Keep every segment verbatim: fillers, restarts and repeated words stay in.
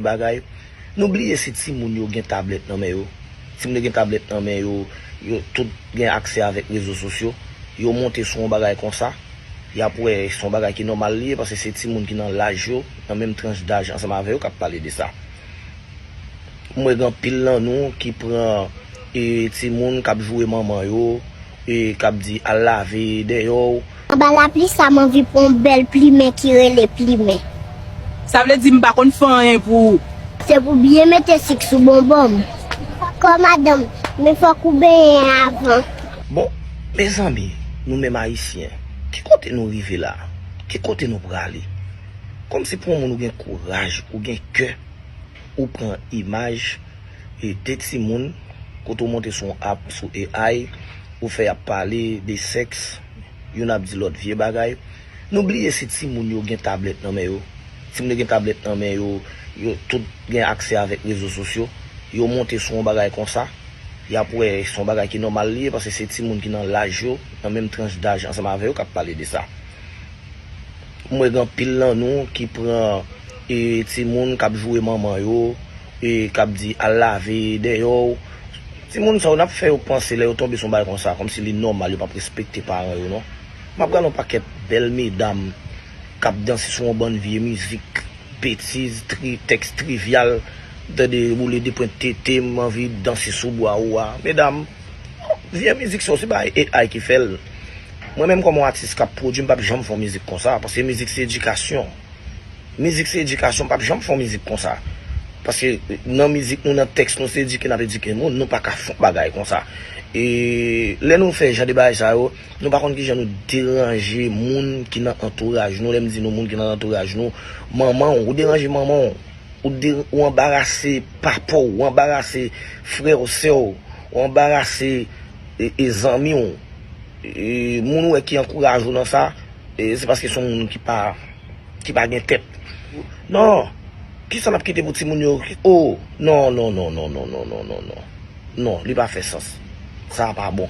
bagay. Nou bliye si timoun yo gen tablèt nan men yo. Timoun yo gen tablèt nan men yo, yo tout gen aksè avèk rezo sosyo. Yo monte sou yon bagay konsa, y ap wè se yon bagay ki nòmal li ye, paske se timoun ki nan laj yo, nan menm tranch daj ansanm avè yo k ap pale de sa. M wè gen anpil nan nou ki pran, e, timoun k ap joure manman yo, e, k ap di, "Al lave dèyè w." Anba lapli sa, m anvi pran yon bèl plimen ki rele plimen. Sa vle di m pa konn fè anyen pou ou. Se pou byen mete sik sou bonbon m. Kò madanm, men fòk ou benyen avan. Bon, mezanmi, nou menm Ayisyen, ki kote nou rive la? Ki kote nou prale? Kòmsi pou yon moun ou gen kouraj, ou gen kè, ou pran imaj, e, de timoun, kote w monte sou yon app, sou A I, ou fè y ap pale de sèks, youn ap di lòt vye bagay. Nou bliye si timoun yo gen tablèt nan men yo. Timoun yo gen tablèt nan men yo, yo tout gen aksè avèk rezo sosyo. Yo monte sou yon bagay konsa, y ap wè se yon bagay ki nòmal li ye, paske se timoun ki nan laj yo, nan menm tranch daj ansanm avè yo k ap pale de sa. M wè gen anpil nan nou ki pran, e, timoun k ap joure manman yo, e, k ap di, "Al lave dèyè w." Timoun sa yo, n ap fè yo panse lè yo tonbe sou yon bagay konsa, kòmsi li nòmal, yo p ap respekte paran yo, non. M ap gade yon pakèt bèl medam k ap danse sou yon bann vye mizik, betiz, tri, tèks trivyal, tande boule de pwent tete, m anvi danse sou bwa ou a. Medam, vye mizik sa yo, se bagay A I ki fè l. Mwen menm kòm yon atis k ap pwodui, m p ap janm fè yon mizik konsa, paske mizik se edikasyon. Mizik se edikasyon, m p ap janm fè yon mizik konsa. Paske nan mizik nou, nan tèks nou, se edike n ap edike moun, nou pa ka fè yon bagay konsa. E lè nou fè jan de bagay sa yo, nou pa konn kijan nou deranje moun ki nan antouraj nou. Lè m di nou moun ki nan antouraj nou, manman w, ou deranje manman w, ou de, ou anbarase papa w, ou anbarase frè w, sè w, ou anbarase, e, e, zanmi w. E, moun ou wè ki ankouraje w nan sa, e, se paske se yon moun ki pa, ki pa gen tèt. Non, kisa n ap kite pou timoun yo? Oh, non, non, non. Non, li pa fè sans. Sa a pa bon.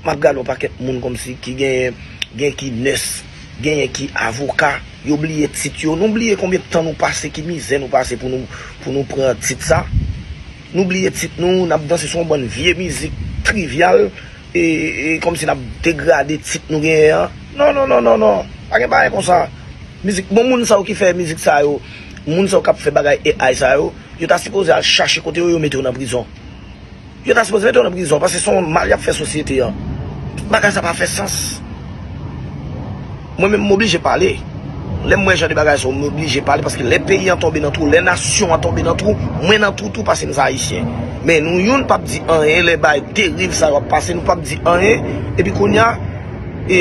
M ap gade yon pakèt moun kòmsi ki genyen, gen ki nès, genyen ki avoka, yo bliye tit yo. Nou bliye konbyen tan nou pase, ki mizè nou pase pou nou, pou nou pran tit sa. Nou bliye tit nou, n ap danse sou yon bann vye mizik trivyal, e, e kòmsi n ap degrade tit nou genyen an. Non, non, non, non, non. Pa gen bagay konsa. Mizik, bon, moun sa yo ki fè mizik sa yo, moun sa yo k ap fè bagay A I sa yo, yo ta sipoze al chache kote yo, yo mete yo nan prizon. Yo ta sipoze mete yo nan prizon, paske se yon mal y ap fè sosyete an. Bagay sa pa fè sans. Mwen menm, m oblije pale. Lè m wè jan de bagay sa yo, m oblije pale, paske lè peyi an tonbe nan twou, lè nasyon an tonbe nan twou, mwen nan twou tou, paske m se Ayisyen. Men nou youn p ap di anyen, lè bay deriv sa yo ap pase, nou p ap di anyen, epi kounye a, e,